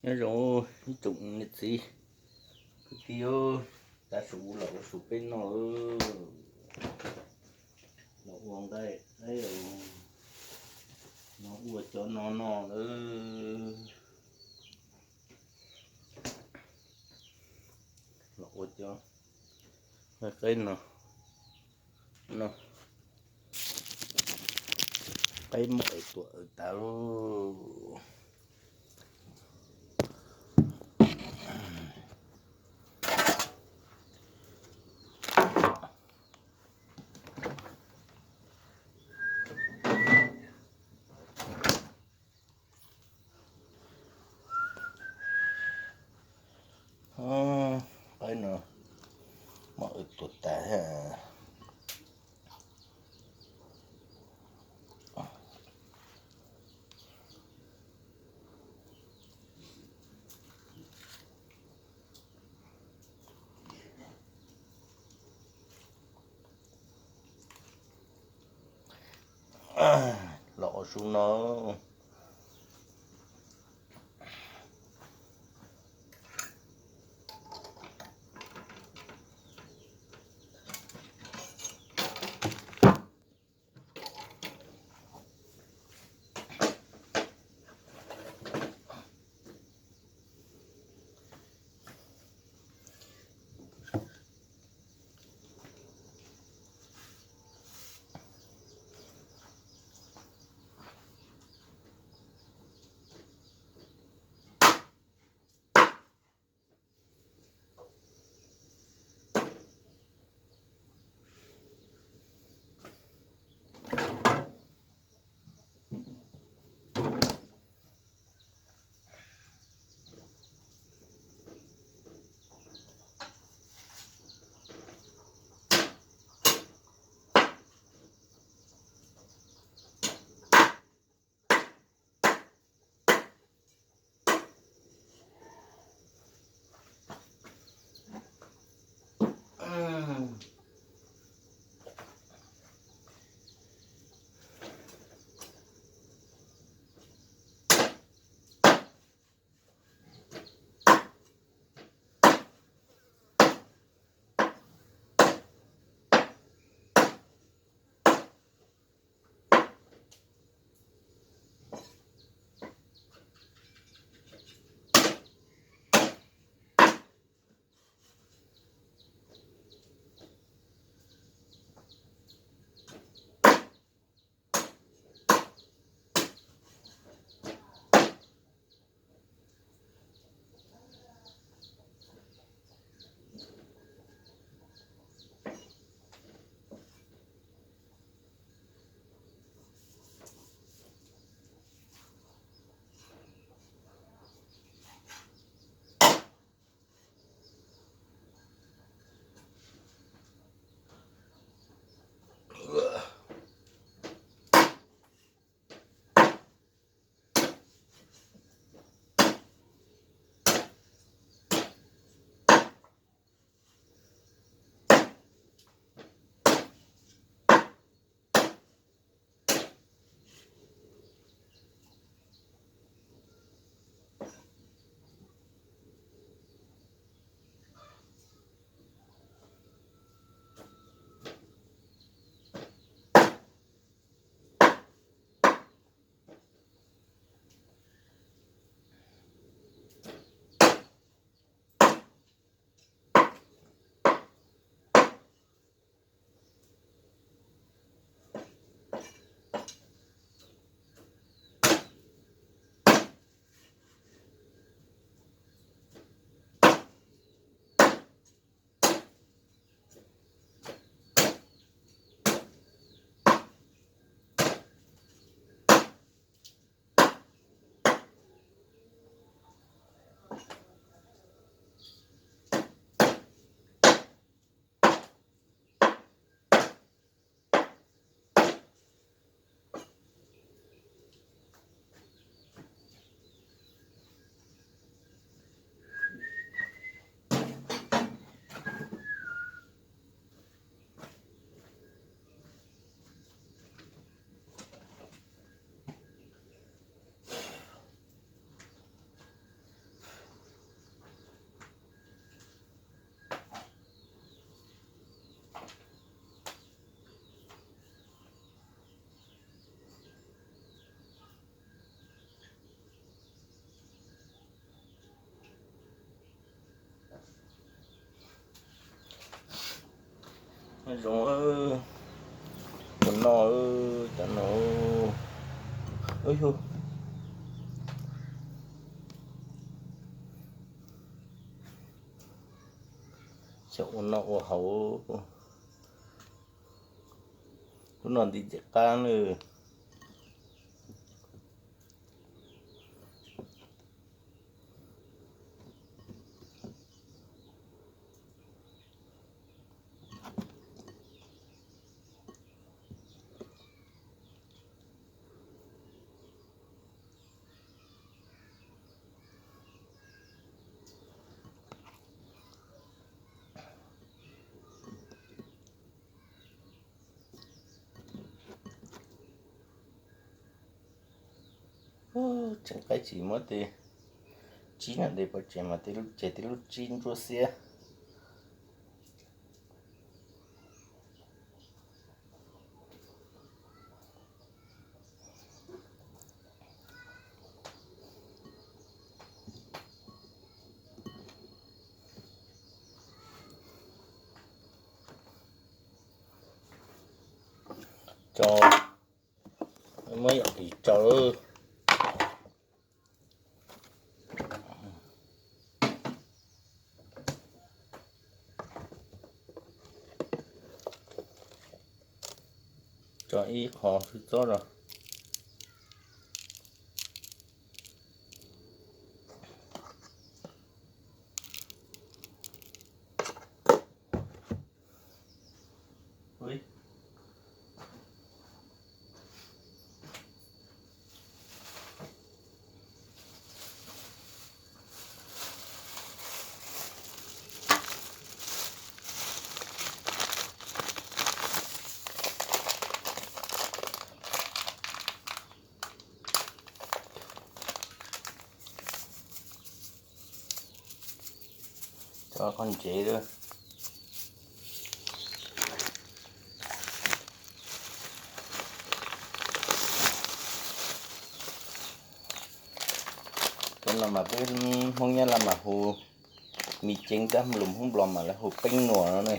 Nyob zoo ib tsoom niam txiv kwv tij, tav su los ua su peb noj, los ua nqaij, los ua cov no noj lawm. Los ua cov nqaij qaib no, no, qaib muaj es tuam es tav lauj. Qaib no muaj es tuam tas thiab. Los ua su no. Zoo, ua noj, cov no, ub hu, xyaum ua noj ua haus, hnub no nti ntxim qab na. Tseem qaib tsis muab tej tsib na, de pov tseg mas tej lub tsib ntsuab xiab. Tso, muab yam tis tso. Tso ib qho hwj txob rau. Cov qhov ntsev lawm. Cov no mas peb Hmoob Nyab Laj mas hu mi ceeb, tab lus Hmoob Nplog mas lawv hu peeb nuam no ne.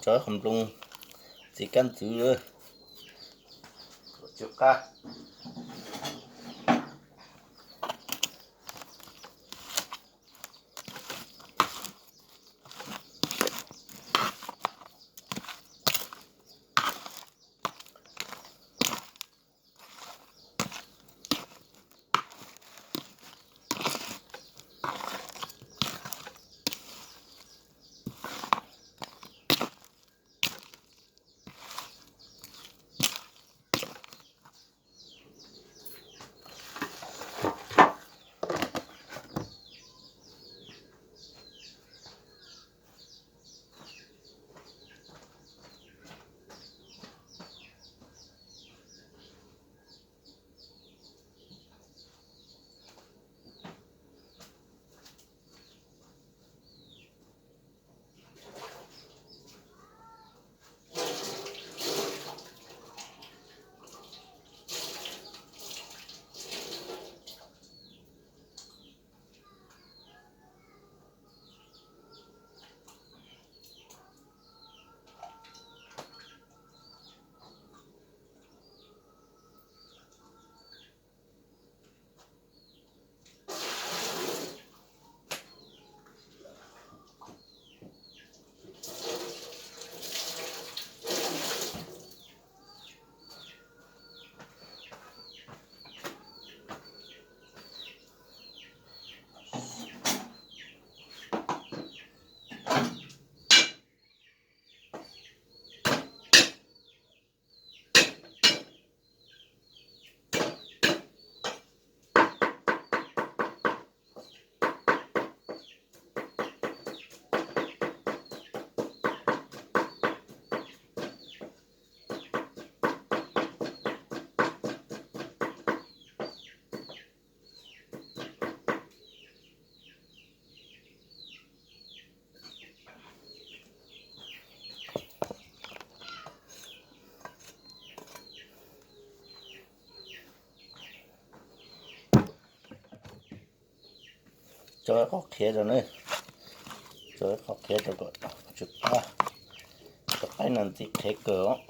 Tso qhov nplooj txiv kab ntxwv lawm. Tsw qab. Tso qhov qhiav rau na, tso qhov qhiav rau kom tsw qab, cov qaib no ntxim qhiav kawg os.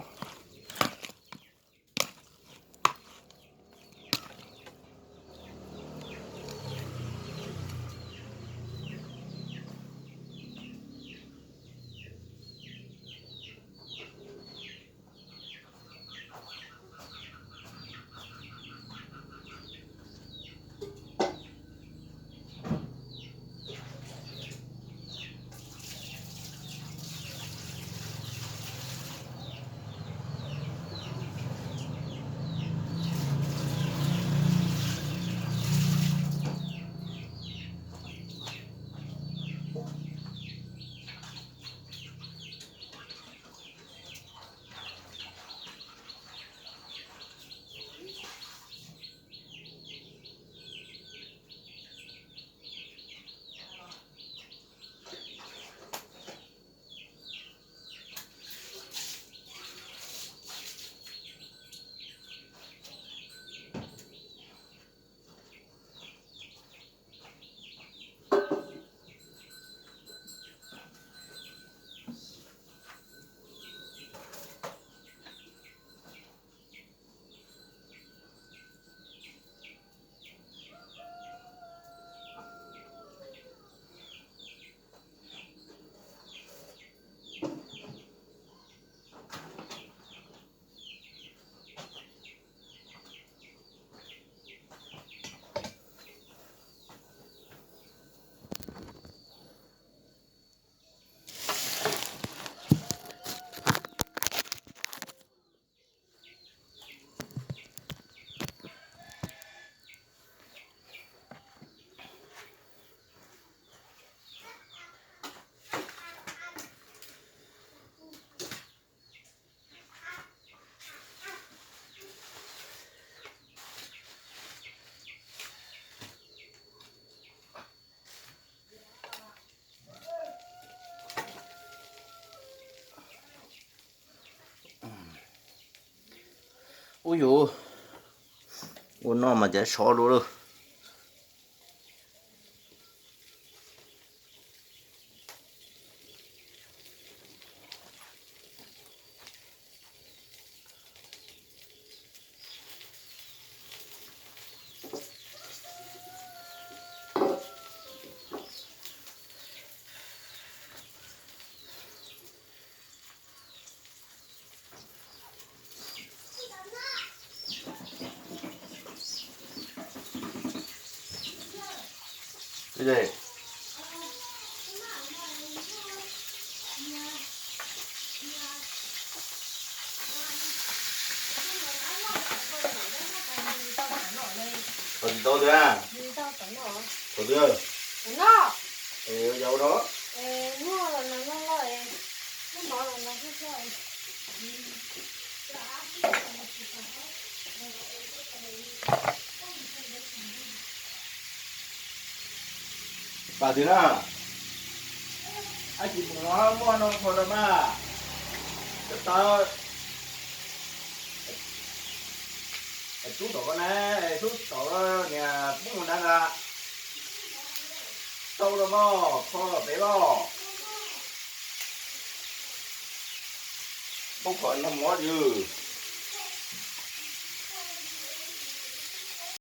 Ub yus, ua no mas cas sov lawm. Tau tiag, tau tiag. Yau no. Pam twg na, ab tsis mus no muaj no qhua rau mas, cov tawv, tub tom ko na, tub tom niag poob mus na na, tau rau mog, qhua pem mog, poob kom nag mov yws.